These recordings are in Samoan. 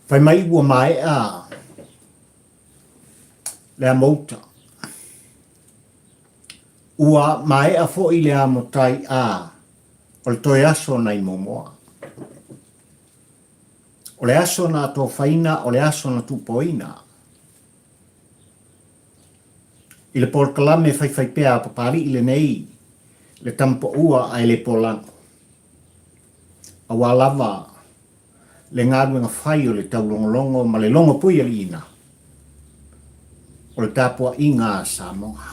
Fai mai ua maea le amouta. Ua maea foi le amotai a o le toe aso nai Momoa. O le aso na atofaina o le aso na tuupoina. I le polokalame faifaipea a Papali'i lenei le tamapaua ae le polago. Aua lava le galuega fai o le taulogologo ma le logo puialiiina o le tapuaiga a Samoa.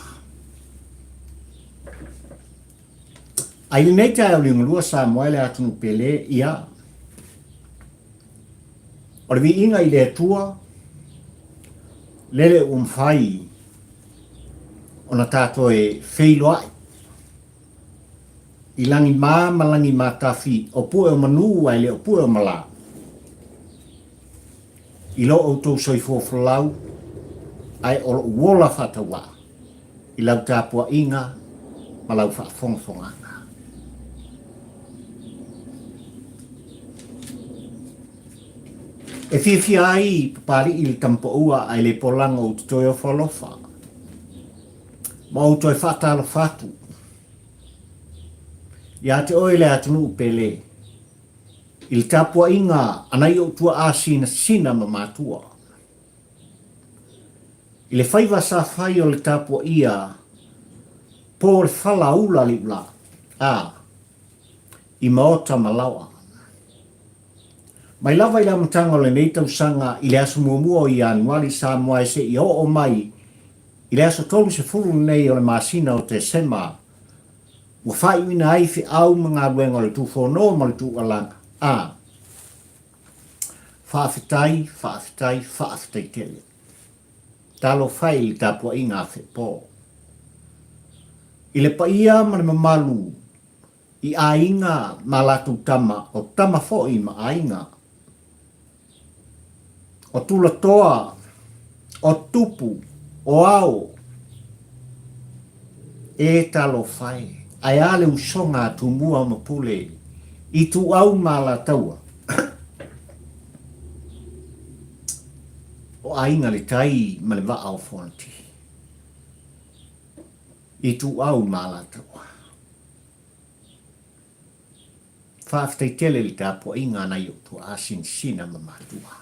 A i lenei taeao liugalua Samoa e le atunuu pele, ia, o le viiga i le Atua, lele ua mafai ona tātou e feiloai i lagi mā ma lagi matafi o pue o manu ae le o pue o malā. I lo outou soifua folau ae o lou ola faatauvaa i lau tapuaiga ma lau faafogafogaga. E fiafia ai Papali'i le tamapaua ae le polaga ou te toe ofo alofa ma ou toe faatalofa atu ia te oe le atunuu pele i le tapuaiga a nai ou tuaa sinasina ma matua. I le faiva sa fai o le tapuaia po le fala ula liula, a, i maota ma laoa. Mai lava i le amataga o lenei tausaga i le aso muamua o Ianuari Samoa e seia oo mai i le aso 30 lenei o le masina o Tesema ua faaiuina ai feau ma galuega o le Tufono ma le Tuualaga, a. Faafetai, faafetai, faafetai tele. Talofa e i le tapuaiga a Feepo. I le paia ma le mamalu i aiga ma latou tama, o tama foi ma aiga, o tulatoa, o tupu, o ao, e talofa e, ae a le usoga a Tumua ma Pule, Ituau ma Alataua, o aiga le tai ma le vaa o Fonoti, Ituau ma Alataua. Faafetai tele i le tapuaiga a nai ou tuaa sinasina ma matua.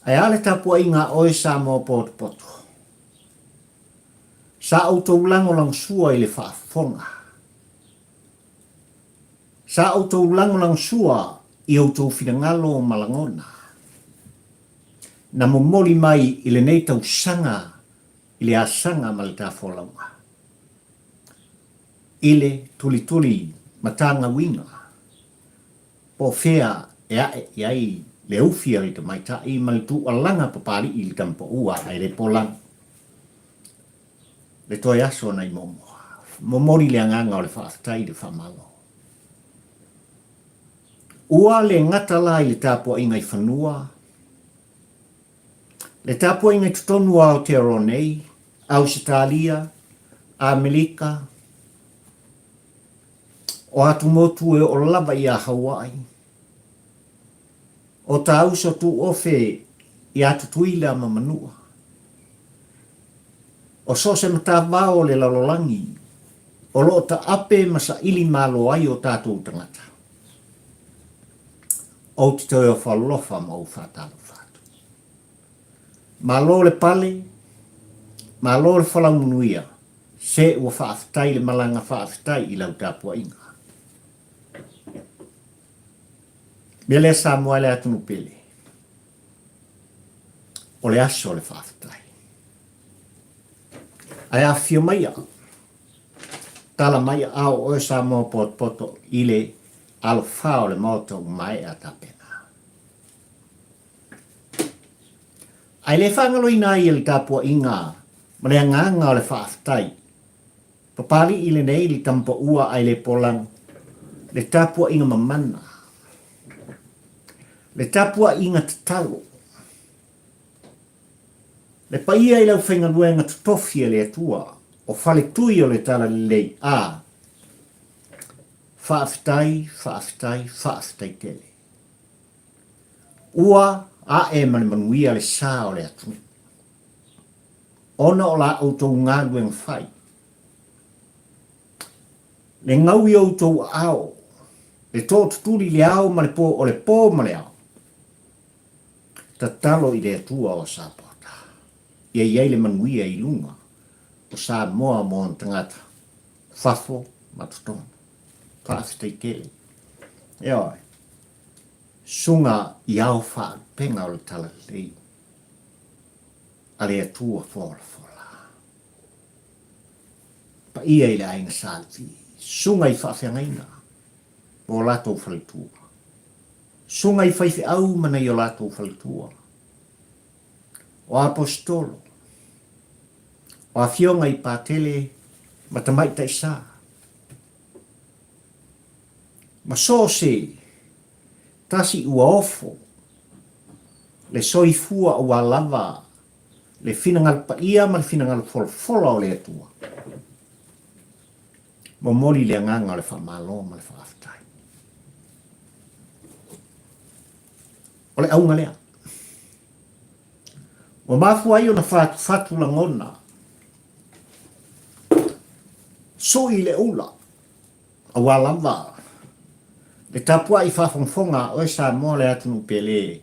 Ae a le tapuaiga a oe Samoa potopoto? Sa outou lagolagosua i le faafofoga. Sa outou lagolagosua i outou finagalo ma lagona. Na momoli mai i lenei tausaga i le asaga ma le tafolauga. I le tulituli matagauina, po o fea e ae i ai le ufi a le tamaitai ma le tuualaga papali'i i le tamapaua ae le polanu le toe aso nai Momoa. Momoli le agaga o le faafetai i le Faamalo. Ua le gata la i le tapuaiga i fanua, Le tapuaiga i totonu o Aotearoa nei, Ausetalia, Amerika, o atumotu e oo lava iā Hawaii, o tāuso tūofe iā Tutuila ma Manua, o so o se matavao o le lalolagi o lo o taape ma saili malo ai o tātou tagata. Ou te toe ofo alofa ma ou faatalofa atu. Malo le pale, malo le folau manuia, se ua faafetai le malaga faafetai i lau tapuaiga. Mea lea Samoa e le atunuu pele, o le aso o le faafetai. Ae afifio maia, tala mai aao o oe Samoa potopoto i le Alofā o le Maota ua maea tapena. Ae le faagaloina ai e le tapuaiga ma le agaga o le faafetai, Papali'i lenei le tamapaua ae le polago, le tapuaiga mamana. Le tapuaiga tatalo. Le paia i le aufaigaluega totofi a le Atua, o faletui o le Talalelei, a Faafetai, faafetai, faafetai tele. Ua ae ma le manuia le sa o le atunuu, ona o la outou galuega fai. Le gau i outou aao, le tootutuli i le ao ma le po o le po ma le ao. Tatalo i le Atua o Sapoata, ia i ai le manuia i luga o Samoa ma ona tagata, fafo ma totonu. Faafetai tele. Ioe. Susuga i ao faalupega o le Talalelei a le Atua folafola. Paia i le aiga Sa Levi, susuga i faafeagaiga ma o latou faletua. Susuga i faifeau ma nai o latou faletua. O Aposetolo, o afioga i Patele ma Tamaitai Sa, ma so o se tasi ua ofo le soifua aua lava le finagalo paia ma le finagalo folafola o le Atua. Momoli le agaga o le faamalo ma le faafetai. O le auga lea. Ua mafua ai ona fatufatu lagona. Sui le ula, aua lava le tapuai faafogafoga a oe Samoa le atunuu pele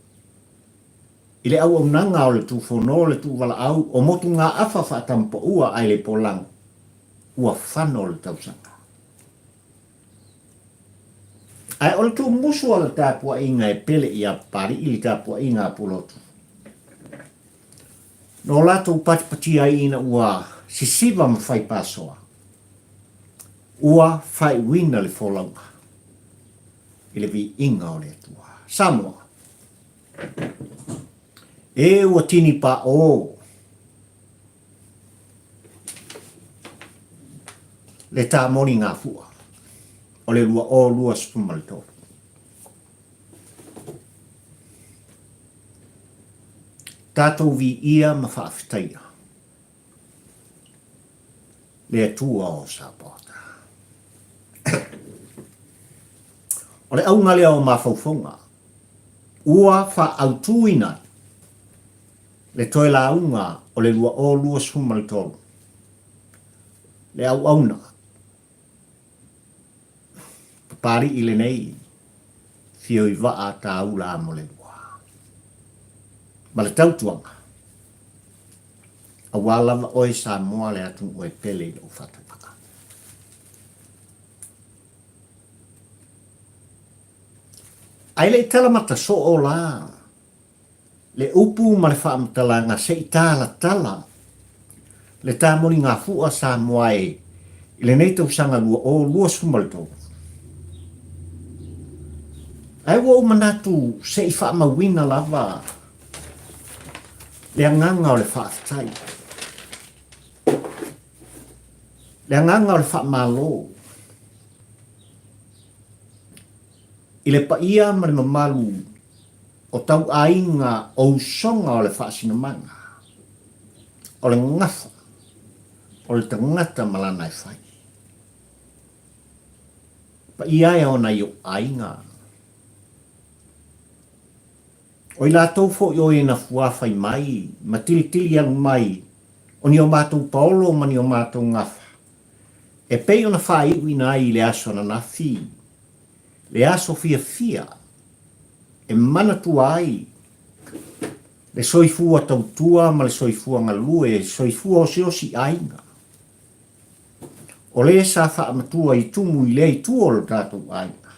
i le auaunaga o le Tufono le Tuuvalaau o motugaafa faatampaua ae le polago ua fano le tausaga. Ae o le tuumusu o le tapuaiga e pele ia Papali'i le tapuaiga a Pulotu. No latou patipatia ai ina ua sisiva ma fai pasoa, ua faaiuina le folauga i le viiga o le Atua. Samoa, E ua tini paʻō le tāmoni ngāfua o le 2023. Tātou viia ma faafetaia le Atua o Sapaota. O le auga lea o mafaufauga ua faaautuina ai le toe lauga o le 2023, le auauna Papali'i lenei Fioivaa Taula Amolelua ma le tautuaga, aua lava oe Samoa le atunuu e pele i lou faatapaka. Ae le i tala mata soo la le upu ma le faamatalaga se i talatala le tāmoni ngāfua Samoa e i lenei tausaga 2023. Ae ua ou manatu se i faamauina lava le agaga o le faafetai, le agaga o le faamalo i le paia ma le mamalu o tauaiga o usoga o le faasinomaga, o le gafa o le tagata ma lana e fai. Paia e o nai ou aiga, o i latou foi o e na fuafai mai ma tilitili alu mai o ni o matou paolo ma ni o matou gafa, e pei ona faaiuina ai i le aso ananafi, le aso fiafia e manatua ai le soifua tautua ma le soifua galue, soifua osiosi aiga. O le sa faamatua i tumu i lea itu o lo tatou aiga.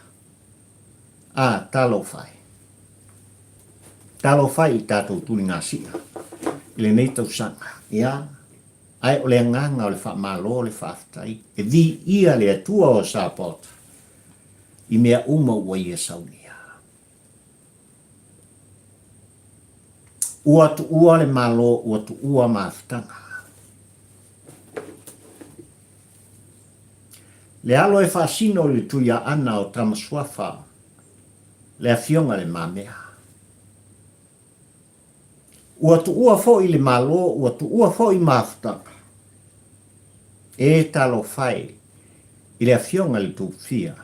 A, talofa e. Talofa e i tatou tuligasia i lenei tausaga. Ia, ae o le agaga o le faamalo le faafetai e viia le Atua o Sapaota i mea uma ua ia saunia. Ua tuua le Malo, ua tuua mafutaga. Le alo e faasino i le Tuiaana o Tamasuafa, le Afioga Le Mamea. Ua tuua foi le Malo, ua tuua foi mafutaga. E talofa e i le Afioga i le Tupufia,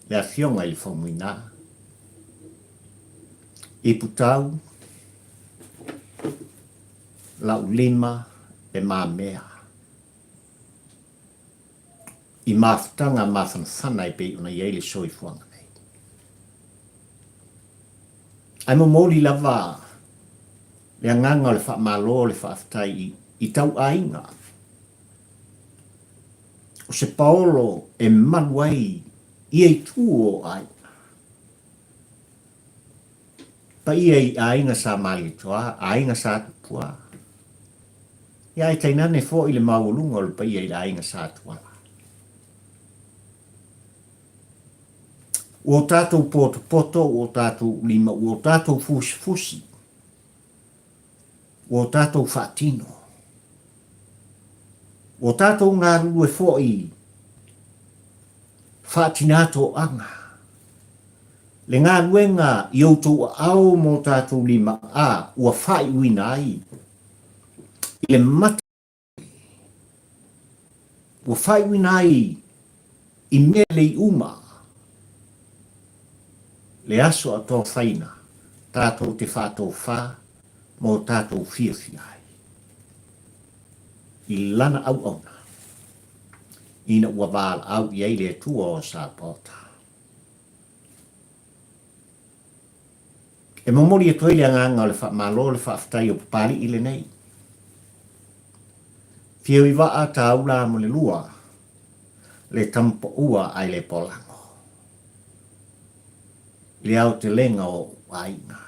le Afioga i le Faumuina. I Putau, Laulima le Mamea. I mafutaga mafanafana e pei ona i ai le soifuaga nei. Ae momoli lava le agaga o le faamalo le faafetai i, i tau aiga. O se paolo e malu ai ia itu o aiga. Paia i aiga sa Malietoa, aiga sa Tupua. Ia ae tainane foi le maualuga o le paia i le aiga sa Tuala. Ua o tatou potopoto, ua o tatou lima, ua o tatou fusifusi, ua o tatou faatino. Ua o tatou galulue foi faatina toaga. Le galuega i outou aao ma o tatou lima a ua faaiuina ai i le mata ua faaiuina ai i mea lelei uma le aso atoafaina tatou te faatofa ma o tatou fiafia ai i lana auauna ina ua valaau i ai le Atua o Sapaota. E momoli atu ai le agaga o le faamalo le faafetai o Papali'i lenei. Fio i vaa tāula mo le lua, le tamapaua ae le polago. I le aotelega o ou aiga.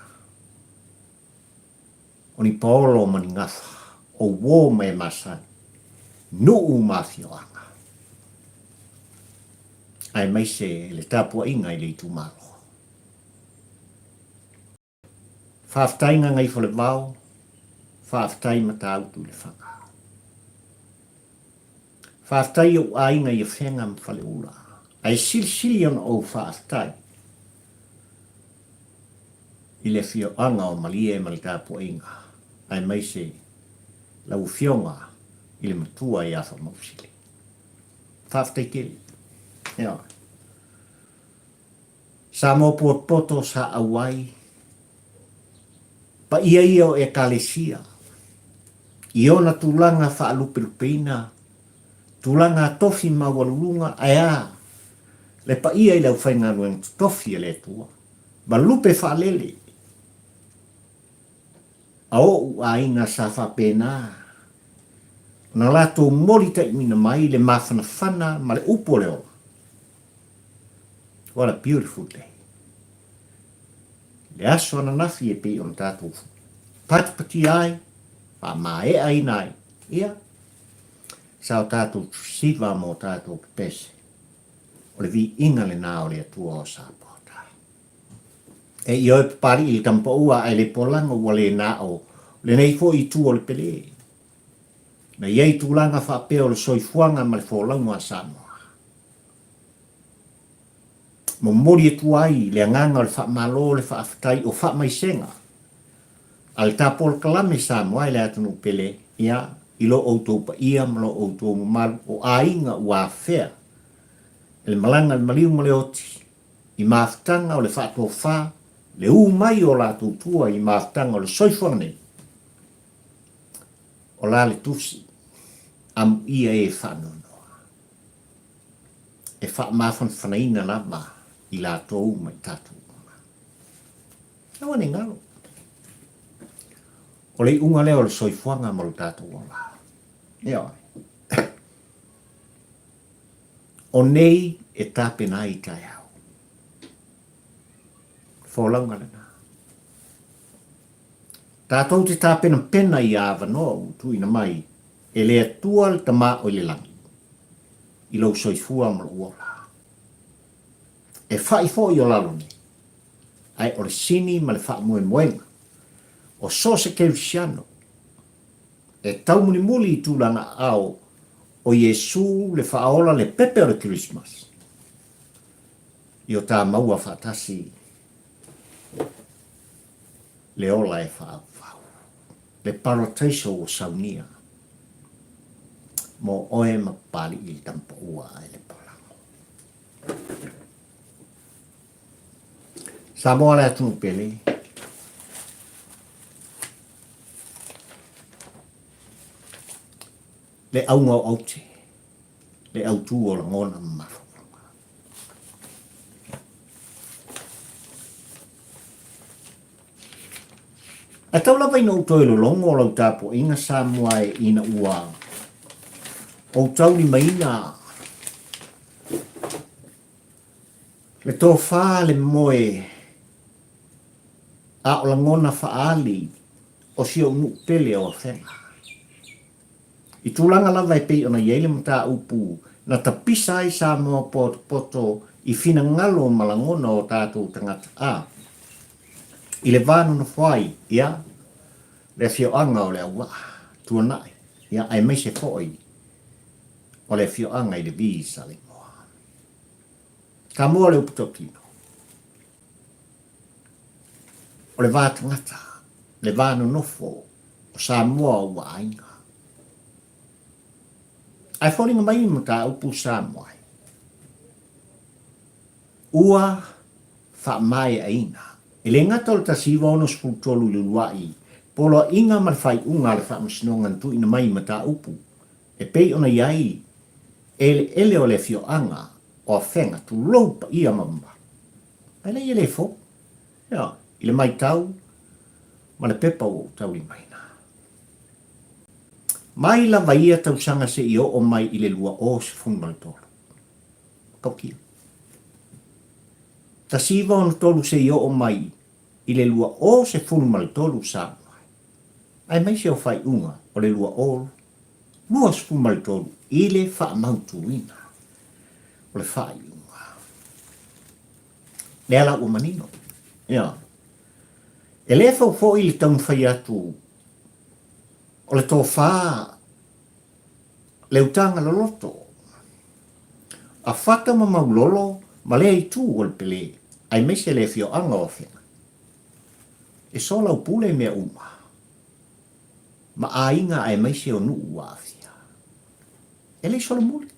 O ni paolo ma ni gafa, o uō ma e masani, nuu ma afioaga. Aemaise le tapuaiga i le itumalo. Faafetai Gagaifolevao, faafetai Matautu i le Faga. Faafetai i ou aiga i Afega ma Faleula, ae silisili ona ou faafetai i le afioaga o Malie ma le tapuaiga, aemaise lau Afioga i le Matua ia Faamausili. Faafetai tele. Ioe. Samoa potopoto sa auai, paia ia o Ekalesia i ona tulaga faalupelupeina, tulaga tofi maualuluga, ae a le paia i le aufaigaluega totofi a le Atua, ma lupe faalele a o'u aiga sa faapena ona latou molitaiuina mai le mafanafana ma le upu o le ola. What a beautiful day. Le aso ananafi e pei ona tatou patipatia ai, faamaeaina ai, ia, sa o tatou siva ma o tatou pepese. O le viiga lena o le Atua o Sapota. E ioe papali'i i le tamapaua ae le polaga ua le na o lenei foi itu o le pele. Na i ai tulaga faapea o le soifuaga ma le folauga a Samoa. Momoli atu ai le agaga o le faamalo, le faafetai o faamaisega a le ta polokalame Samoa e le atunuu pele, ia, i lo outou paia ma lo outou mamalu o aiga ua afea e le malaga a le maliu ma le oti i mafutaga o le faatofa, le u mai o latou tua i mafutaga o le soifuaga nei. O la le tusi, amuia e faanoanoa. E faamafanafanaina lava i latou ma i tatou uma. Aua ne i galo. O le iuga lea o le soifuaga ma lo tatou ola. Ioe. O nei e tapena ai taeao. Folauga lena. Tatou te tapenapena i avanoa ua tuuina mai e le Atua le Tama o i le lagi, i lou soifua ma lou ola. E fa'i foi o lalo nei, ae o le sini ma le faamoemoega o so o se kerisiano e taumulimuli i tulaga aao o Iesu le Faaola le pepe o le Kerisimasi i o ta maua faatasi le ola e faaauau. Le parataiso ua saunia mo oe ma Papali'i le Tamapaua ae le Polago. Samoa le atunuu pele. Le auga o aute, le autū o lagona ma mafaufauga. Ae tau lava ina ou toe lologo lau tapuaiga Samoa e ina ua ou taulimaina le tofa le moe a o lagona faaali o si ou nuu pele o Afega. I tulaga lava e pei ona i ai le mataupu na tapisa ai Samoa potopoto i finagalo ma lagona o tatou tagata a i le va nonofo ai ia le afioaga o Leauvaa, Tuanai, ia aemaise foi o le afioaga i le Vi Saleimoa. Samoa le upu tautino. O le va tagata, le va nonofo o Samoa ua aiga. Ae foliga mai le mataupu Samoa ai. Ua faamaeaina. E le gata o le 1963 i le uluai poloaiga ma le faaiuga a le Faamasinoga na tuuina mai i mataupu e pei ona i ai eleele o le afioaga o Afega, tulou paia ma mamalu. Ae leai e le fou. Ioe, i le matau ma le pepa ua ou taulimaina. Mai lava ia tausaga seia oo mai i le 2013. Taukia. 1963 seia oo mai i le 2013 Samoa. Aemaise o faaiuga o le 2023 i le faamautuina o le faaiuga. Lea la ua manino. Ioe. E le fau foi le taumafai atu o le tofa le utaga loloto a Fata ma Maulolo ma lea itu o le Pele aemaise le afioaga o Afega. E soalaupule mea uma ma aiga aemaise o nuu ua aafia. E le i solomuli.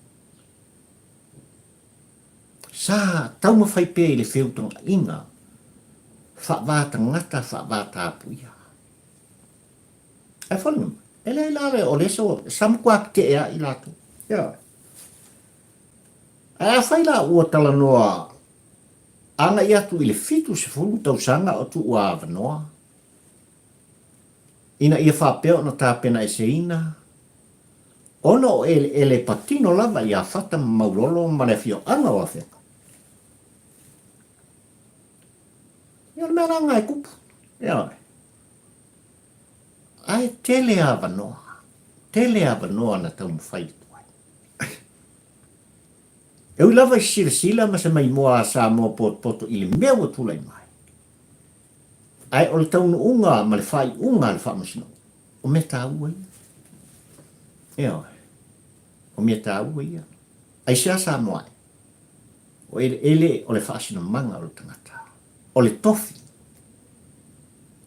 Sa taumafai pea i le feutagaiga faava-tagata faava-tapuia. Ae foliga mai, e leai la le, o le so, sa matua tetee lava i latou. Ioe. Ae afai la ua talanoa agai atu i le 70 tausaga o tuuavanoa ina ia faapea ona tapenaeseina Ona o eleele patino lava i Afata ma Maulolo ma le afioaga o Afega. Ia o le mea la lena e tupu. Ioe. Ae tele avanoa, tele avanoa na taumafai atu ai. E ui lava i se silasila ma se maimoa a Samoa potopoto i le mea ua tulai mai, ae o le taunuuga ma le faaiuga a le Faamasinoga, O mea taua ia. Ioe. O mea taua ia. Aisea Samoa e? O eleele o le faasinomaga o le tagata. O le tofi.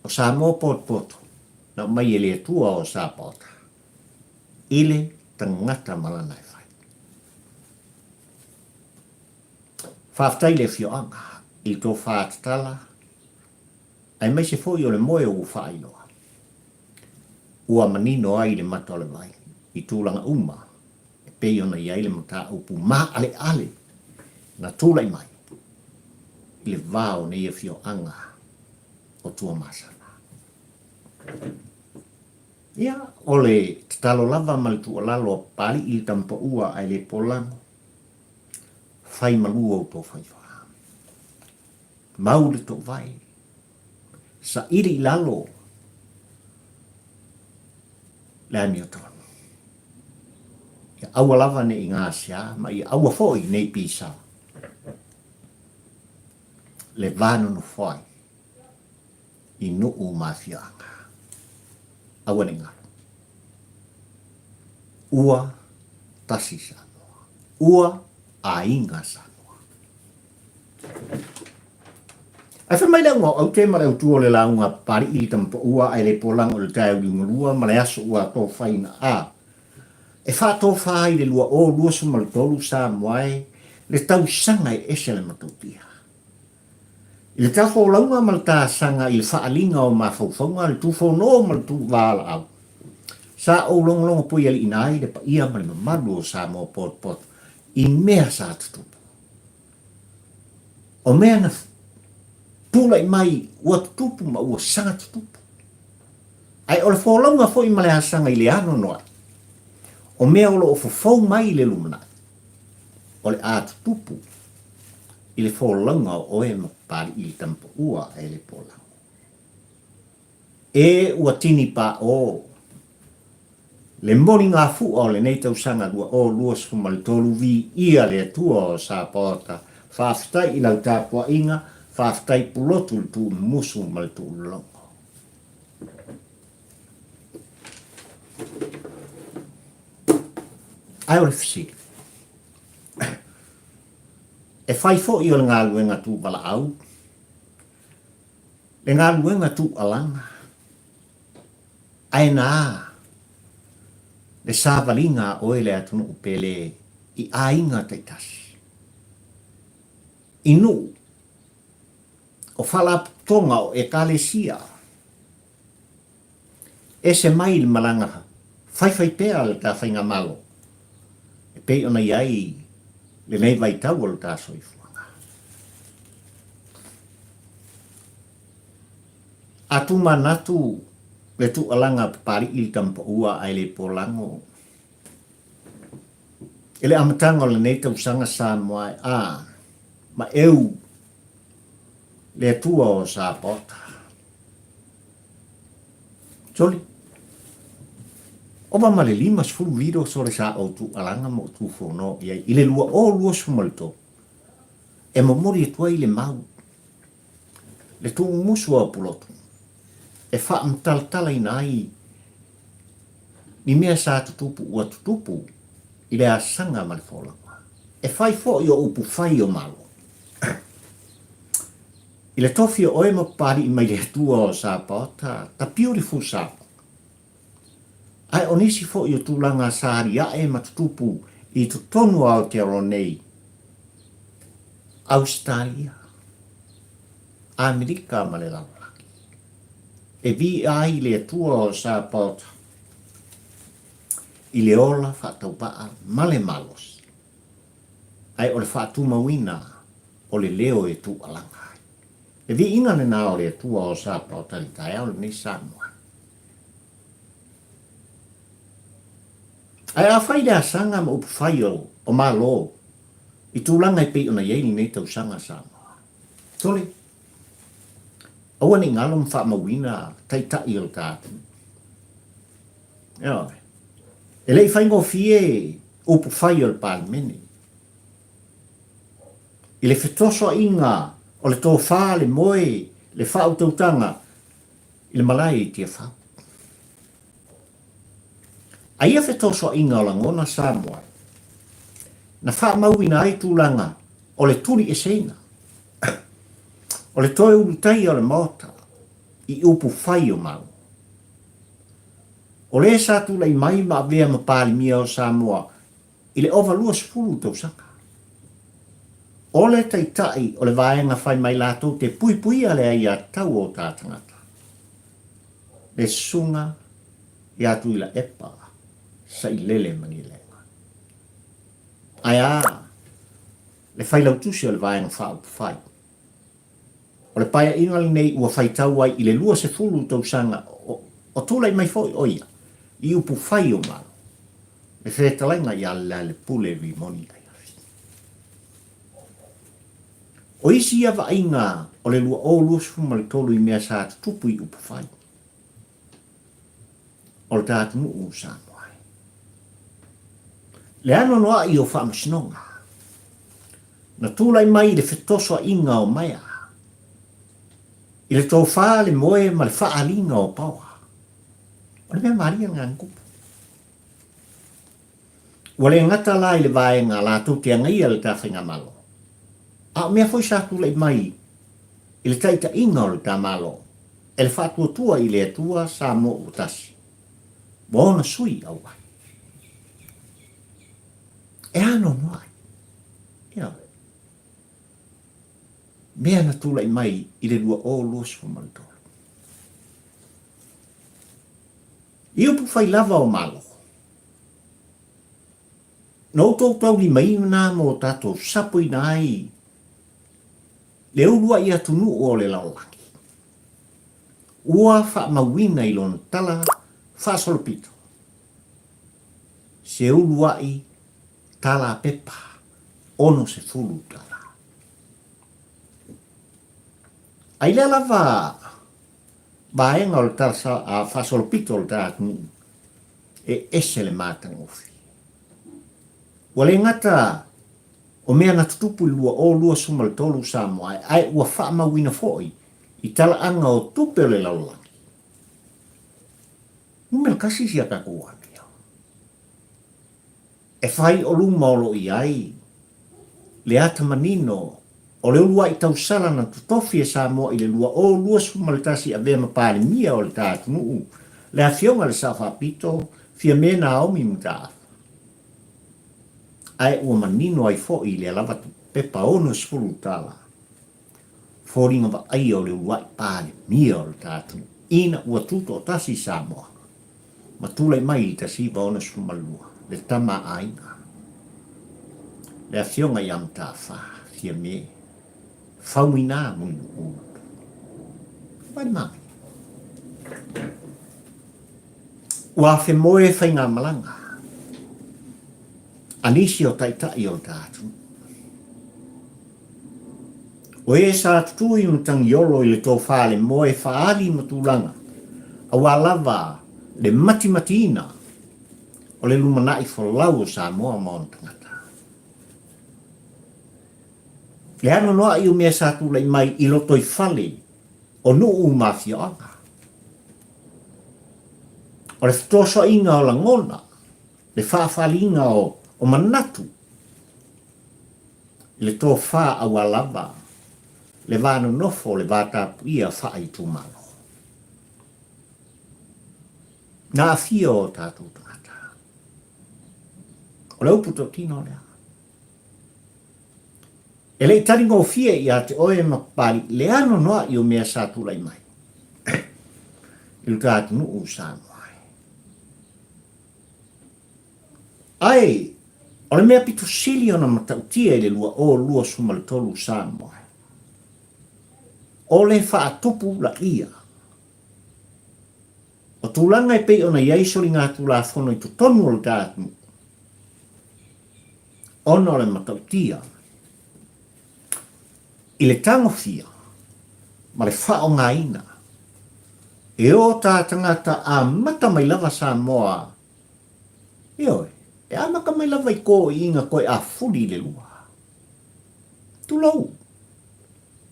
O Samoa potopoto na aumai e le Atua o Sapaota i le tagata ma lana e fai. Faafetai i le afioaga i le tofa tatala aemaise foi o le moe ua faailoa. Ua manino ai le mata o le vai i tulaga uma e pei ona i ai le mataupu maaleale na tulai mai i le va o nei afioaga o Tuamasaga. Ia, o le tatalo lava ma le tuualalo a Papali'i le Tamapaua ae le Polago, fai malu outou faiva. Mau le toovai. Saili i lalo le amiotonu. Ia aua lava ne i gasea ma ia aua foi ne i pisa le va nonofo ai i nuu ma afioaga. Aua ne i galo. Ua tasi Samoa. Ua aiga Samoa. Ae fai mai le auga o Aute ma le autu o le lauga a Papali'i i le Tamapaua ae le polaga o le taeao liugalua ma le aso ua atofaina a e faatofa ai le 2023 Samoa e le tausaga e ese le matautia. I le tafolauga ma le tasaga i le faaaliga o mafaufauga, le tufono ma le tuvalaau, sa ou logologo poialiina ai le paia ma le mamalu o Samoa potopoto i mea sa tutupu. O mea na tulai mai ua tutupu ma ua saga tutupu. Ae o le folauga foi ma le asaga i le anoanoai, o mea o lo o fofou mai i le lumanai, o le a tutupu i le folauga o oe ma Papali'i le Tamapaua ae le Polago. E ua tini paʻō le moligafuʻa o lenei tausaga 2023 viia le Atua o Sapaota, faafetai i lau tapuaiga, faafetai Pulotu le tuumumusu ma le tuulologo. Ae o le fesili, e fai foi o le galuega tuvalaau, le galuega tuualaga, ae na le savaliga a oe le atunuu pele i aiga taitasi, i nuu, o faalapotopotoga o Ekalesia, ese mai le malaga faifaipea a le ta faigamalo e pei ona i ai lenei vaitau o le ta soifuaga. A tumanatu le tuualaga a Papali'i le Tamapaua ae le polago i le amataga o lenei tausaga Samoa e a ma eu le Atua o Sapaota. Soli, ova ma le 50 video sole sa ou tuualaga ma ou tufono i ai i le 2023 e momoli atu ai le mau le tuumusu a Pulotu e faamatalatalaina ai ni mea sa tutupu ua tutupu i le asaga ma le folauga. E fai foi o upu fai o Malo. I le tofi o oe ma Papali'i mai le Atua o Sapaota, the beautiful Samoa. Ae o nisi foi o tulaga sa aliae ma tutupu i totonu o Aotearoa nei, Ausetalia, Amerika ma le lalolagi. E viia ai le Atua o Sapaota i le ola faatauvaa ma le malosi, ae o le faatumauina o le leo e tuualaga ai. Le viiga lena o le Atua o Sapaota i le taeao lenei Samoa. Ae afai le asaga ma upufai o, o Malo i tulaga e pei ona i ai lenei tausaga Samoa. Sole, aua ne i galo ma faamauina taitai o le ta atunuu. Ioe. E le i faigofie upufai o le Palemene. I le fetosoaina o le tofa, le moe, le faautautaga i le malae i Tiafau. A ia fetosoaina o lagona Samoa, na faamauina ai tulaga o le tulieseina, o le toe ulutaia o le Maota i upu fai o Malo. O le sa tulai mai ma avea ma Palemia o Samoa i le ova 20 tausaga. O le taitai o le vaega fai mai latou te puipuia le aiatatau o ta tagata. Le susuga ia Tuilaepa Sailele Malielegaoi. Ae a le failautusi o le Vaega Faaupufai? O le paeaiga lenei ua faitau ai i le 20 tausaga o tulai mai foi o ia i upufai o Malo, le fetalaiga ia Lealailepule Rimoni Aiafi. O isi ia vaaiga o le 2023 i mea sa tutupu i upufai o le ta atunuu o Samoa. Le anoanoai o faamasinoga na tulai mai i le fetosoaina o maea, i le tofa, le moe ma le faaaliga o paoa. O le mea malie lena na tupu. Ua le gata la i le vaega latou te agaia le ta faigamalo, a o mea foi sa tulai mai. i le taitaiga o le ta Malo e le Faatuatua i le Atua Samoa ua tasi ma ona sui auai. E anoanoai ia mea na tulai mai i le 2023. I upu fai lava o Malo, na outou taulimaina ma o tatou sapoina ai le uluai atunuu o le lalolagi, ua faamauina i lona tala faasolopito se uluai tala pepa 60 tala. A i lea lava vaega o le tala faasolopito o le ta atunuu, e ese le matagofie. Ua le gata o mea na tutupu i le 2023 Samoa ae ua faamauina foi i talaaga o tupe o le lalolagi. Numera tasi si a tatou amio. E fai o luma o lo o i ai le ata manino o le uluai tausala na totofi e Samoa i le 2021 avea ma Palemia o le ta atunuu, le Afioga i le Sao Faapito, Fiame Naomi Mataafa. Ae ua manino ai foi i lea lava pepa 60 tala, foliga vaaia o le uluai Palemia o le ta atunuu ina ua tutoatasi Samoa ma tulai mai i le 1962 le tama a aiga, le Afioga ia Mataafa Fiame Faumuina Mulinuu. Vaai le manaia. Ua afemoe faigamalaga a nisi o taitai o le ta atunuu. O e sa tutū i Matagiolo i le tofa le moe faaali ma tulaga, aua lava le matimatiina o le lumanai folau o Samoa ma ona tagata. Le anoanoai o mea sa tulai mai i lotoifale o nuu ma afioaga. O le fetosoaina o lagona, le faafaaliina o manatu, i le tofa aua lava le va nonofo o le va tapuia faa-itumalo. Na aafia o tatou tagata. O le upu totino lea. E le i taligofie ia te oe ma Papalii le anoanoai o mea sa tulai mai i lo ta atunuu Samoa. Ae, o le mea pito sili ona matautia i le 2023 Samoa, o le faatupulaia o tulaga e pei ona i ai soligatulafono i totonu o le ta atunuu, ona o le matautia i le tagofia ma le faaaogaina e o ta tagata amata mai lava Samoa Ioe, e amata mai lava i kōiina koe a fuli i le lua. Tulou,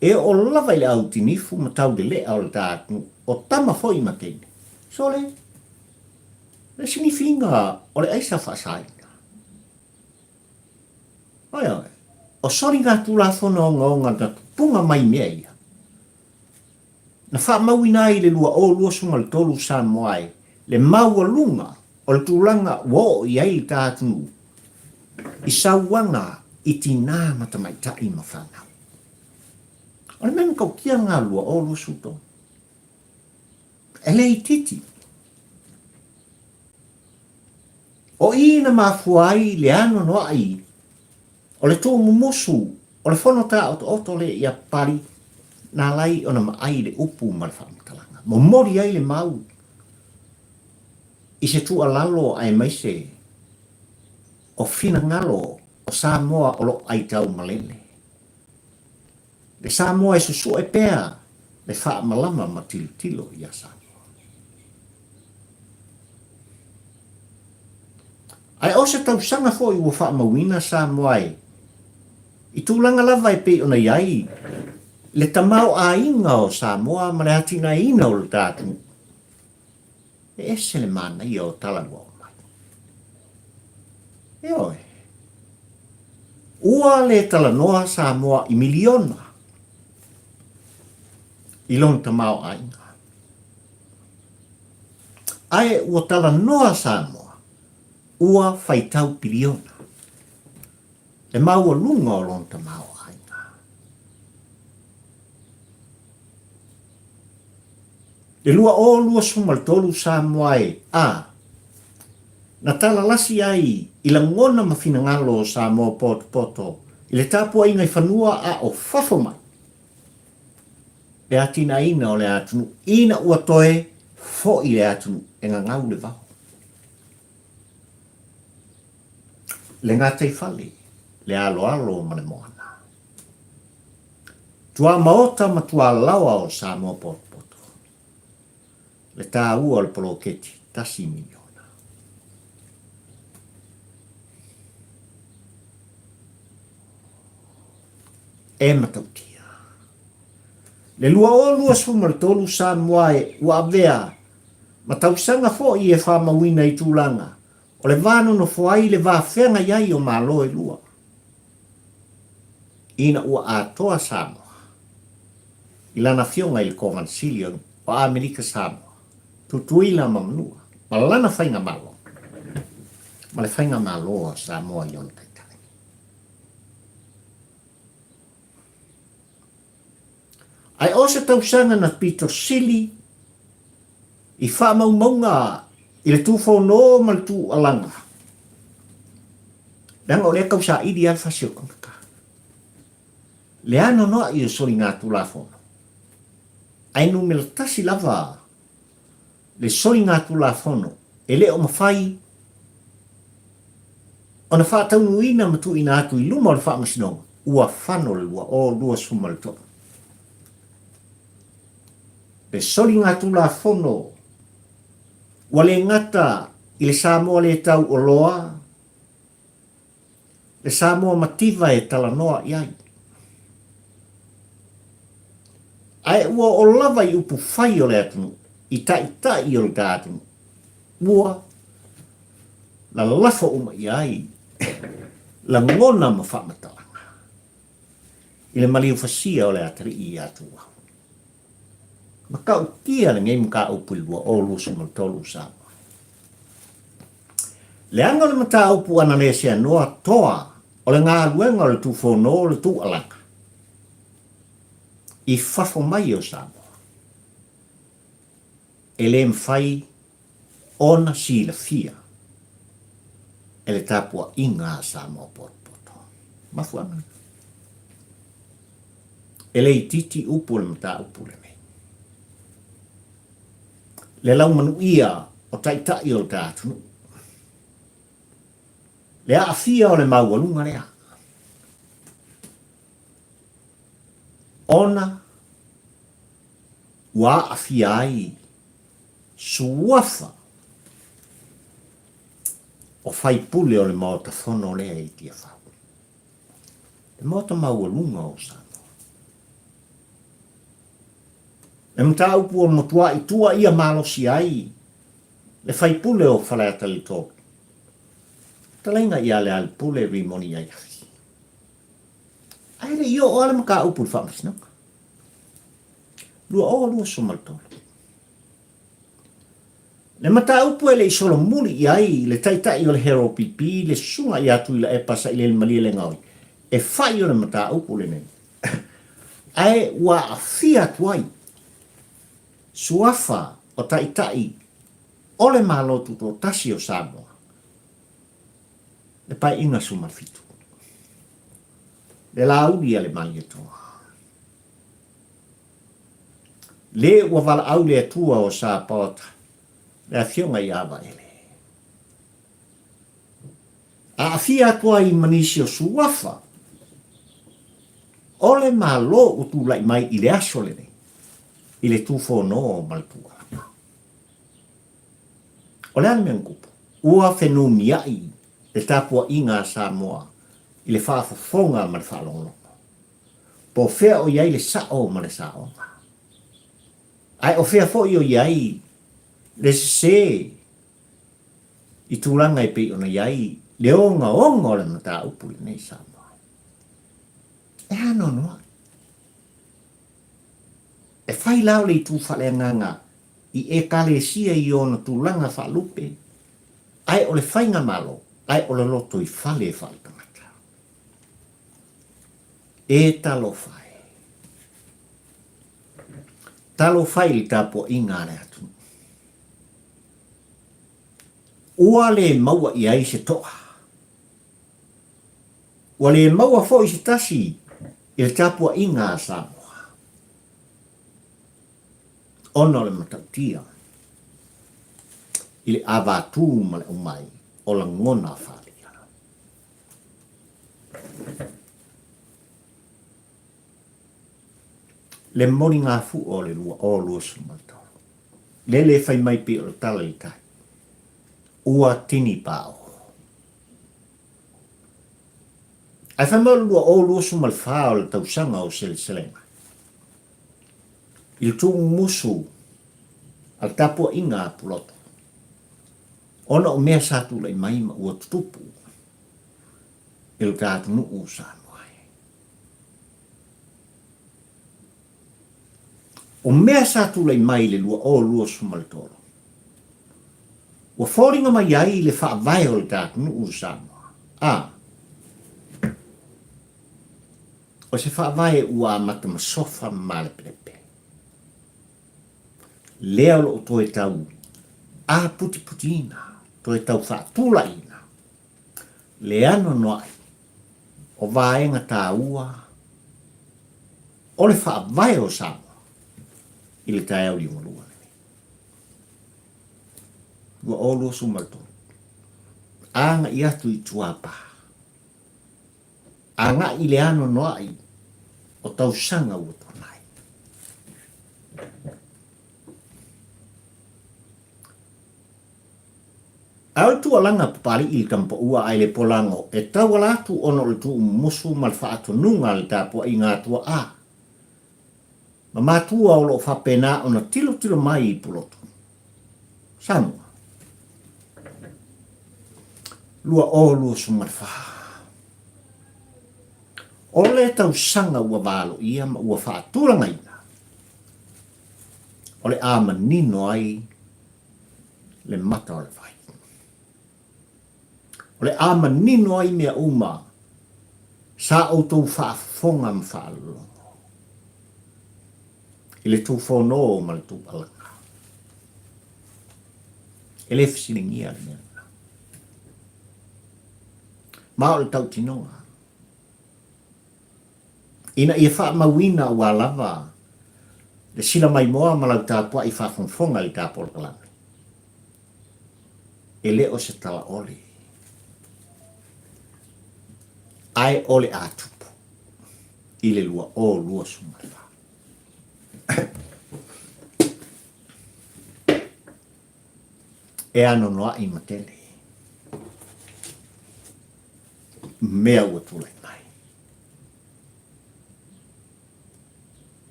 e oo lava i le au tinifu ma taulelea o le ta atunuu, o tama foi ma teine. Sole, le sinifiina o le aisa faasaina. Ioe, o soligatulafono ogaoga na tupuga mai mea ia. Na faamauina ai i le 2023 Samoa e le maualuga o le tulaga ua oo i ai le ta atunuu i sauaga i tinā ma tamaitai ma fanau. O le mea matautia lena 2023. E le itiiti. O i na mafua ai le anoanoai o le tuumumusu o le fono taotooto lea ia Papalii na ala ai ona maai le upu ma le faamatalaga. Momoli ai le mau i se tuualalo aemaise o finagalo o Samoa o lo o aitau malele. Le Samoa e susue pea le faamalama ma tilotilo ia Samoa. Ae o se tausaga foi ua faamauina Samoa e i tulaga lava e pei ona i ai le tamaoaiga o Samoa ma le atinaeina o le ta atunuu. E ese le manaia o tala ua oo mai. Ioe. Ua le talanoa Samoa i miliona. i lona tamaoaiga. Ae ua talanoa Samoa, ua faitau piliona le maualuga o lona tamaoaiga. Le 2023 Samoa e a na talalasi ai i lagona ma finagalo o Samoa potopoto i le tapuaiga i fanua a o fafo mai le atinaeina o le atunuu ina ua toe fo'i le atunuu e gagau le vao. Le gataifale, le aloalo ma le moana. Tuamaota ma tualaoa o Samoa potopoto. Le taua o le poloketi $1 miliona. E matautia. Le 2023 Samoa e ua avea ma tausaga foi e faamauina i tulaga o le va nonofo ai le va feagai ai o Malo e lua. Ina ua atoa Samoa i lana afioga i le Kovana Sili o Amerika Samoa, Tutuila ma Manua, ma lana faigamalo, ma le faigamalo a Samoa i ona taitai. Ae o se tausaga na pito sili i faamaumauga i le tufono ma le tuualaga, leaga o lea tau saili lava le fasi o le tagata. Le anoanoai o soligatulafono, ae numera tasi lava le soligatulafono e le o mafai ona faataunuuina ma tuuina atu i luma o le Faamasinoga, ua fano le 2023. Le soligatulafono ua le gata i le Samoa le tau oloa, le Samoa mativa e talanoa i ai. Ae ua oo lava i upu fai o le atunuu, i taitai o le ta atunuu, ua lalafo uma i ai lagona ma faamatalaga i le maliu fasia o le atalii ia Tuuau. Matautia lenei mataupu i le 2023 Samoa. Leaga o le mataupu ana le seanoa toa o le galuega o le tufono o le tuualaga i fafo mai o Samoa, e le mafai ona silafia e le tapuaiga a Samoa potopoto. Mafuaaga lena. E le itiiti upu o le mataupu lenei. Le laumanuia o taitai o le ta atunuu. Le aafia o le maualuga lea. Ona ua aafia ai suafa o faipule o le Maota Fono lea i Tiafau. Le Maota maualuga o Samoa. Le mataupu ua matuai tuuaia malosi ai le faipule o Faleata i le 3, fetalaiga ia Lealipule Rimoni Aiafi. Ae le i oo lava le mataupu i le Faamasinoga. 2023. Le mataupu e le i solomuli i ai le taitai o le HRPP le susuga ia Tuilaepa Sailele Malielegaoi e fai o le mataupu lenei, ae ua aafia atu ai suafa o taitai o le Malo Tutoatasi o Samoa le Paeaiga 17, le Laauli a le Malietoa. Le ua valaau le Atua o Sapaota, le Afioga ia Vaele. Aafia atu ai ma nisi o suafa o le Malo ua tulai mai i le aso lenei, i le tufono ma le tuualapa. O le a le mea na tupu? Ua fenumiai le tapuaiga a Samoa i le faafofoga ma le faalogologo. Po o fea o i ai le sao ma le saoga? Ae o fea foi o i ai le sesē i tulaga e pei ona i ai le ogaoga o le mataupu lenei i Samoa? E anoanoai. E fai la o le itu faaleagaga i Ekalesia i ona tulaga faalupe, ae o le faigamalo, ae o le lotoifale faaletagata. E talofa e. Talofa i le tapuaiga a le atunuu. Ua le maua i ai se toa. Ua le maua foi se tasi i le tapuaiga a Samoa ona o le matautia i le avatū ma le aumai o lagona faaalia. Le moligafua o le 2023. Lele e fai mai pei o le tala i le tai. Ua tini paoho. Ae fai mai o le 2024 o le tausaga o seleselega i le tuumumusu a le tapuaiga a Puloto ona o mea sa tulai mai ma ua tutupu i lo ta atunuu o Samoa. O mea sa tulai mai i le 2023, ua foliga mai ai le faavae o le ta atunuu o Samoa, a o se faavae ua amata masofa ma malepelepe. Lea o lo o toe tau aputiputiina, toe tau faatulaiina le anoanoai o vaega taua o le faavae o Samoa i le taeao liugalua lenei. 2023. Agai atu i Tuapa. Agai i le anoanoai o tausaga ua tuanai. A o le tuualanga Papalii i le Tamapaua ae le Polago e tauala atu ona o le tuumumusu ma le faatonuga a le tapuaiga a tuaa ma matua o lo o faapena ona tilotilo mai i Pulotu. Samoa. 2024. O le tausaga ua valoia ma ua faatulagaina, o le a manino ai le mata o le vai. O le a manino ai mea uma sa outou faafofoga ma faalologo i le tufono ma le tualaga. E le fesiligia le mea lena. Ma o le tautinoga, ina ia faamauina aua lava le silamaimoa ma lau tapuai faafogafoga i le ta polokalame. E le o se talaole, ae o le a tupu i le 2024. E anoanoai ma tele mea ua tulai mai.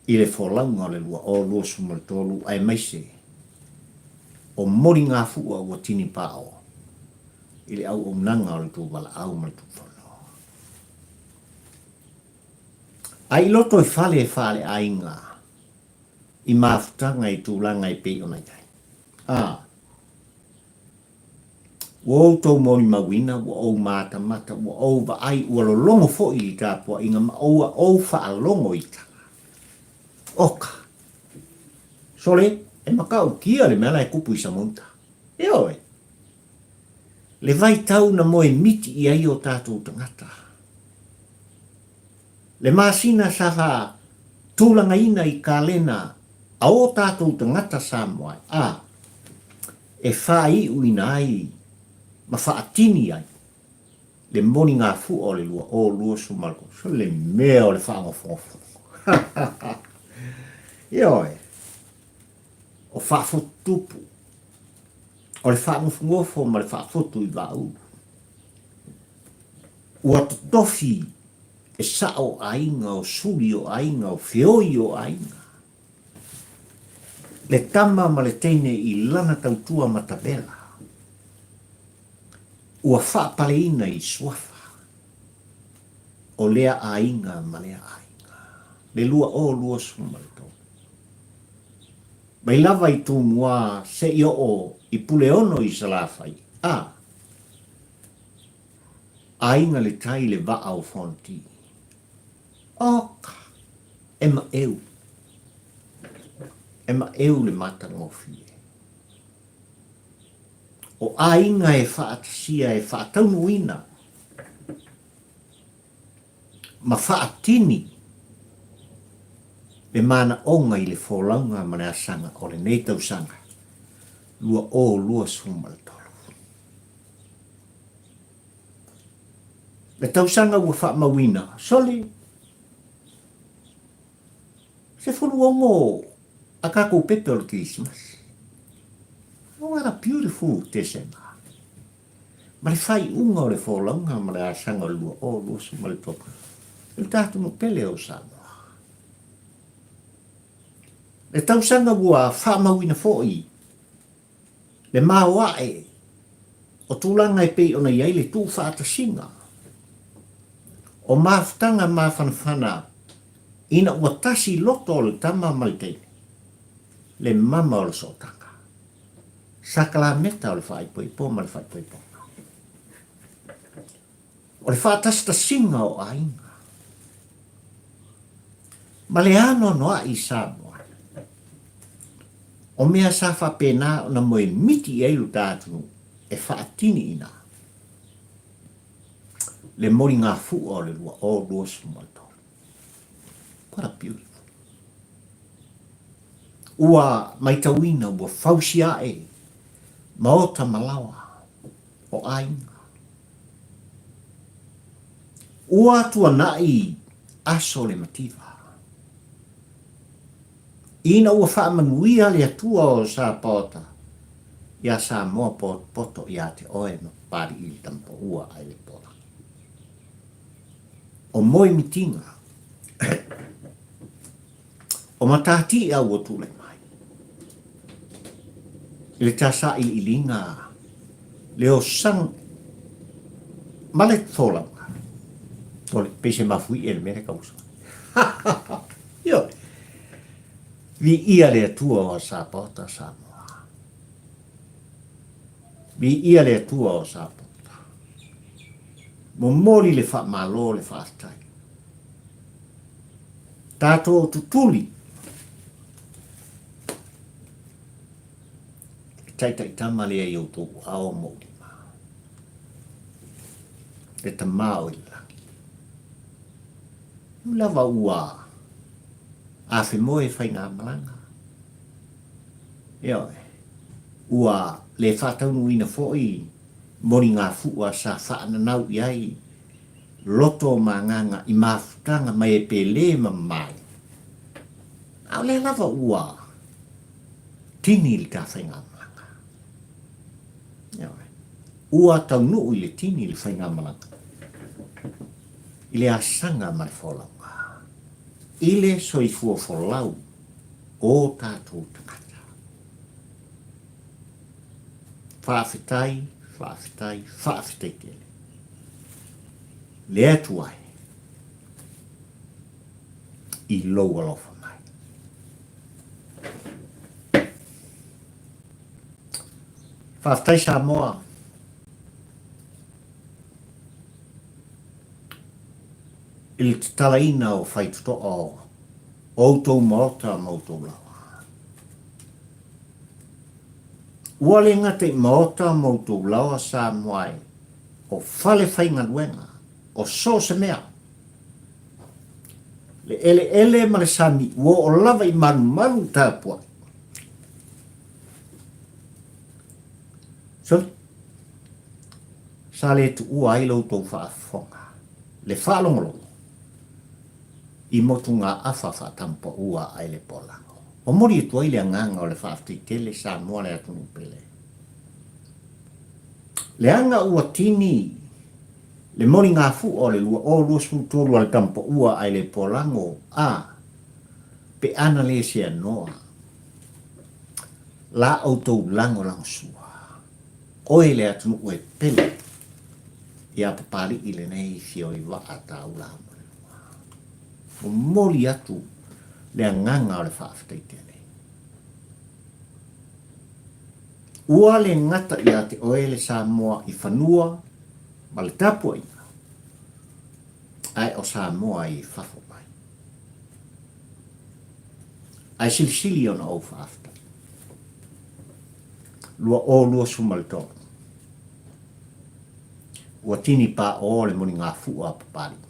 I le folauga o le 2023 aemaise o moligafua ua tinipao i le auaunaga o le tuvalaau ma le tufono. A i loto i fale faaleaiga i mafutaga i tulaga e pei ona i ai. A Ua outou molimauina, ua ou matamata, ua ou vaai, ua lologo foi i le tapuaiga ma ua ou faalogo i tala. Oka! Sole, e matautia le mea la e tupu i Samoa-uta. Ioe! Le vaitau na moe miti i ai o tatou tagata. Le masina sa faatulagaina i kalena a o tatou tagata Samoa, a e faaiuina ai ma faatini ai le moligafua o le 2023. So le mea o le faagofogofogo. Ioe, o faafotutupu, o le faagofogofo ma le faafotu i vaaulu. Ua totofi e sao aiga, o suli o aiga, o feoi o aiga. Le tama ma le teine i lana tautua matavela, ua faapaleina i suafa o lea aiga ma lea aiga. Le 2023. Mai lava i Tumua seia oo i Puleono i Salafai, a Aiga le tai le vaa o Fonoti. Oka! E maeu. E maeu le matagofie. O aiga e faatasia e faataunuuina ma faatini le manaoga i le folauga ma le asaga o lenei tausaga 2023. Le tausaga ua faamauina, sole, 16 a tatou pepe o le Kerisimasi. What a beautiful December. Ma le faaiuga o le folauga ma le asaga o le 2023 i le tatou nuu pele o Samoa. Le tausaga ua faamauina foi le maoae o tulaga e pei ona i ai le tuufaatasiga o mafutaga mafanafana ina ua tasi loto o le tama ma le teine, le mama o le sootaga, sakalameta o le faaipoipo ma le faaipoipoga. O le faatasitasiga o aiga ma le anoanoai i Samoa, o mea sa faapena ona moemiti i ai lo ta atunuu e faatini i ina le moligafua o le 2023. What a beautiful. Ua maitauina ua fausia ae maota ma laoa o aiga. Ua tuanai aso le mativa. Ina ua faamanuia le Atua o Sapaota iā Samoa potopoto iā te oe ma Papali'i le Tamapaua ae le Pola. O moemitiga, o matati'a ua tulai mai i le ta sailiiliga le osaga ma le folauga. Sole, pei se mafuie le mea lea ka uso. Ioe. Viia le Atua o Sapaota Samoa. Viia le Atua o Sapaota. Momoli le faamalo le faafetai. Tatou tutuli e taitaitama lea i outou ao ma ou lima. Le Tama o i le lagi. Ui lava ua afemoe faigamalaga. Ioe, ua le faataunuuina foi moligafua sa faananau i ai loto ma agaga i mafutaga mai e pele ma mamale, a o lea lava ua tini le ta faigamalaga. Ioe, ua taunuu i le tini le faigamalaga i le asaga ma le folauga, i le soifua folau o tatou tagata. Faafetai, faafetai, faafetai tele. Le Atua e, i lou alofa mai. Faafetai Samoa. I le tatalaina o faitotoa o outou maota ma outou laoa. Ua le gata i maota ma outou laoa Samoa e, o fale faigaluega, o so o se mea. Le eleele ma le sami ua oo lava i malumalu tapuai. Soli, sa le tuua ai lo outou faafofoga, le faalogologo i motugaafa faatampaua ae le polago. Momoli atu ai le agaga o le faafetai tele Samoa le atunuu pele. Leaga ua tini le moligafua o le 2023 a le Tampaua ae le polago a pe ana le seanoa la outou lagolagosua. Oe le atunuu e pele iā Papali'i lenei fioi vaa taula ma le lua. Momoli atu le agaga o le faafetai tele. Ua le gata ia te oe le Samoa i fanua ma le tapuaiga, ae o Samoa i fafo mai. Ae silisili ona ou faafetai. 2023. Ua tini paʻō le moligafuʻa a Papalii.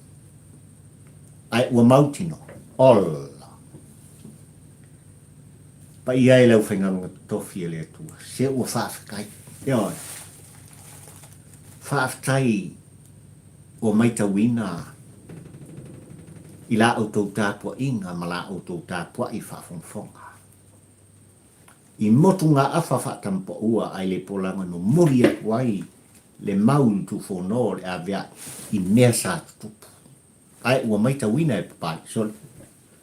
Ae ua mautinoa, ola! Paia e le aufaigaluega totofi e le Atua, se ua faafetai. Ioe. Faafetai ua maitauina i la outou tapuaiga ma la outou tapuai faafogafoga. I motugaafa faatamapaua ae le polago e momoli atu ai le mau i le tufono o le avea'i i mea sa tutupu. Ae ua maitauina e Papalii, sole,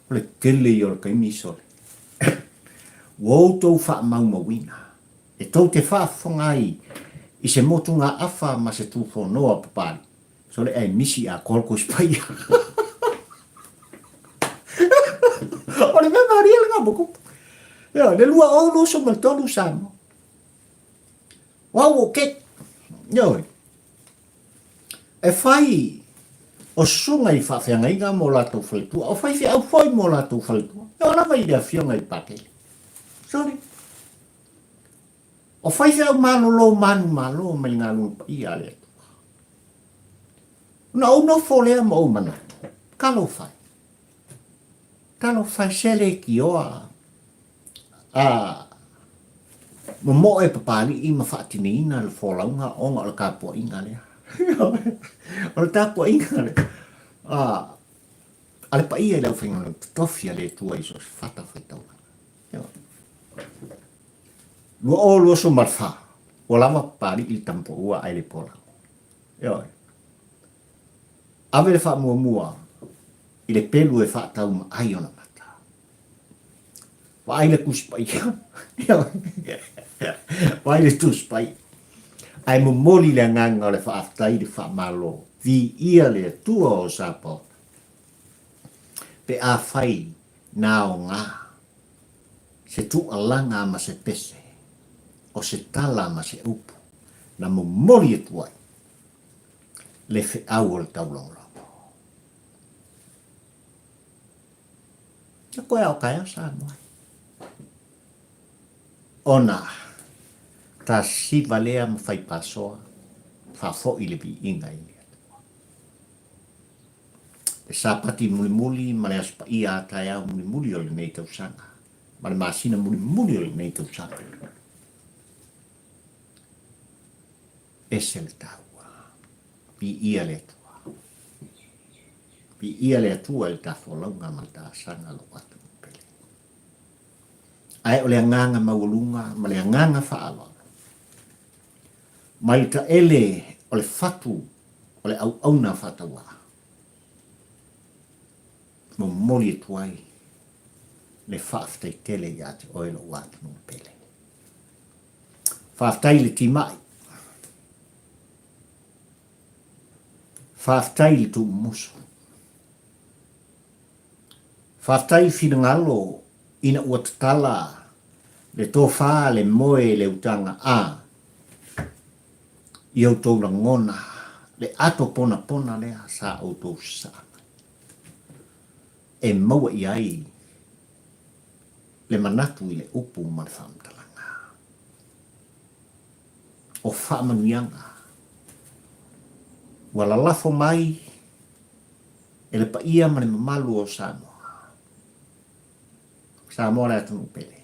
o le tele ia o le taimi, sole, ua outou faamaumauina e tou te faafofoga ai i se motugaafa ma se tufono a Papalii, sole, ae misi atoa le Tusi Paia. O le mea malie lena ua tupu. Ioe, le 2023 Samoa. Wow, okay. Ioe. E whai o susuga i faafeagaiga mo latou faletua, o faifeau foi mo latou faletua. E oo lava i le afioga i Pakele. Sorry. O faifeau malolo manumalo mai le galuega paia a le Atua. Ona ou nofo lea ma ou manatu, talofa e, talofa e se leitioa a momoe Papalii ma faatineina le folauga ona o le tapuaiga lea. O le tapuaiga lea a, a le paia i le aufaigaluega totofi a le Atua i so o se fatafaitaulaga. 2024, ua lava Papalii le tamapaua ae le polago. Ioe. Ave le faamuamua i le pelu e faatau ma ai ona mata. Vaai le Tusi Paia. Vaai le Tusi Paia. Ae momoli le agaga o le faafetai i le faamalo. Viia le Atua o Sapaota. Pe afai na aoga se tuualaga ma se pese, o se tala ma se upu na momoli atu ai le feau o le taulogologo. E koe ao taeao Samoa. Ona ta siva lea ma fai pasoa, faafoi le viiga i le Atua. Le Sapati mulimuli ma le Aso Paia a taeao mulimuli o lenei tausaga, ma le masina mulimuli o lenei tausaga. Ese le taua. Viia le Atua. Viia le Atua i le ta folauga ma le ta asaga lou atunuu pele. Ae o le agaga maualuga ma le agaga faaaloalo mai le taele o le fatu o le auauna faatauaa, momoli atu ai le faafetai tele ia te oe lou atunuu pele. Faafetai i le timai. Faafetai i le tuumumusu. Faafetai i finagalo ina ua tatala le tofa le moe le utaga a i outou lagona le ato ponapona lea sa outou sasaa mai e maua i ai le manatu i le upu ma le faamatalaga. O faamanuiaga ua lalafo mai e le paia ma le mamalu o Samoa. Samoa le atunuu pele.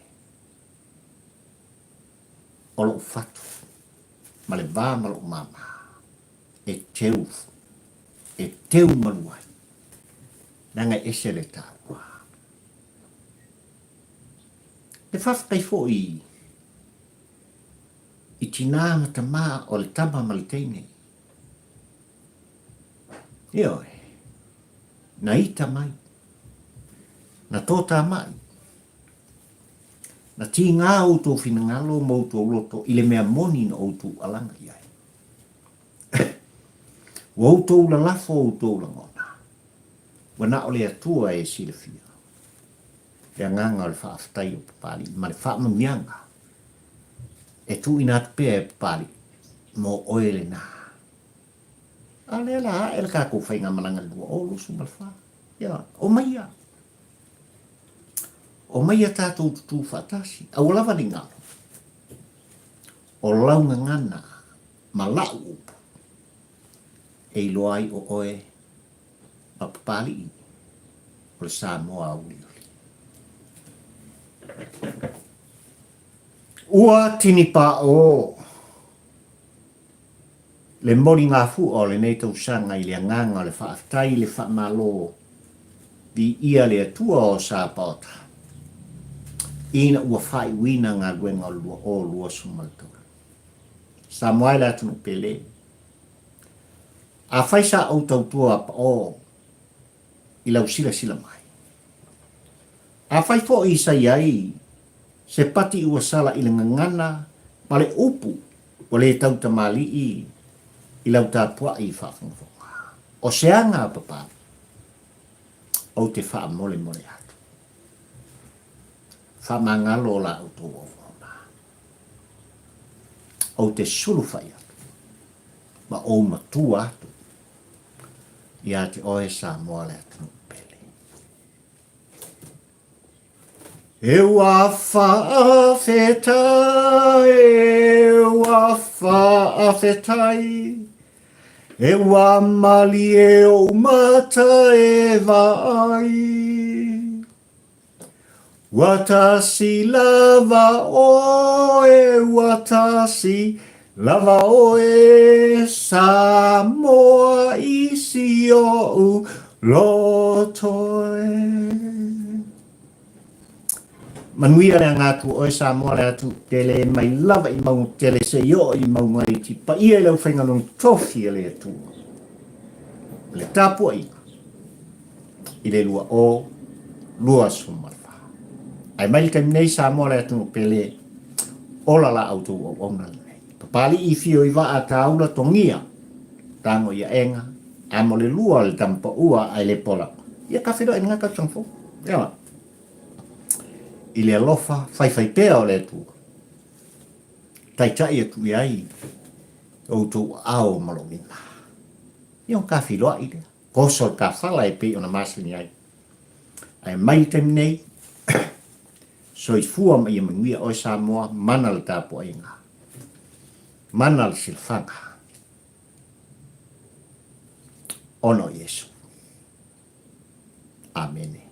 O lou fatu ma le va ma lou mama e teu, e teu malu ai. Leaga e ese le taua. E faafetai foi i tinā ma tamā o le tama ma le teine. Ioe, na ita mai, na tōtā mai, na tīngā outou finagalo ma outou loto i le mea moni na outou alaga i ai. Ua outou lalafo outou lagona, ua na o le Atua e silafia le agaga o le faafetai o Papalii ma le faamanuiaga. E tuuina atu pea e Papalii mo oe lenā. A lea la ae le tatou faigamalaga i le 2024. Ia, omaia. Omaia tatou tutū faatasi. Aua lava ne i galo. O lau gagana ma la'u upu e iloa ai o oe ma Papalii o le Samoa auliuli. Ua tinipaʻō le moligafua o lenei tausaga i le agaga o le faafetai i le faamalo viia le Atua o Sapaota ina ua faaiuina galuega o le 2023. Samoa e le atunuu pele, afai sa ou tautua paʻō i lau silasila mai, afai foi sa i ai se pati ua sala i le gagana ma le upu ua le tau tamalii i lau tapuai faafogafoga. O se aga a Papa, ou te faamolemole atu. Faamagalo la outou auauna. Ou te sulufai atu ma ou matua atu ia te oe Samoa le atunuu pele. E ua faafetai, e ua faafetai, E ua malie ou mata e vaai. Ua tasi lava oe, ua tasi lava oe, Samoa i si oʻu loto e. Manuia le aga atu o oe Samoa le atu tele mai lava i mauga tele se i oo i mauga iti paia i le aufaigaluega tofi a le Atua le tapuaiga i le 2024. Ae mai le taimi nei Samoa le atunuu pele ola la outou auauna lenei. Papalii fio i vaa taula togia tago i aega amo le lua le tamapaua ae le pola. Ia ka feiloai i lena tausaga fou. Ia i le alofa faifai pea o le Atua taitai atu i ai outou aao ma lou lima. Ia ona ta feiloai lea. Oso le tafala e pei ona masani ai. Ae mai le taimi nei, soifua ma ia manuia oe Samoa, mana le tapuaiga, mana le silafaga ona o Iesu. Amene.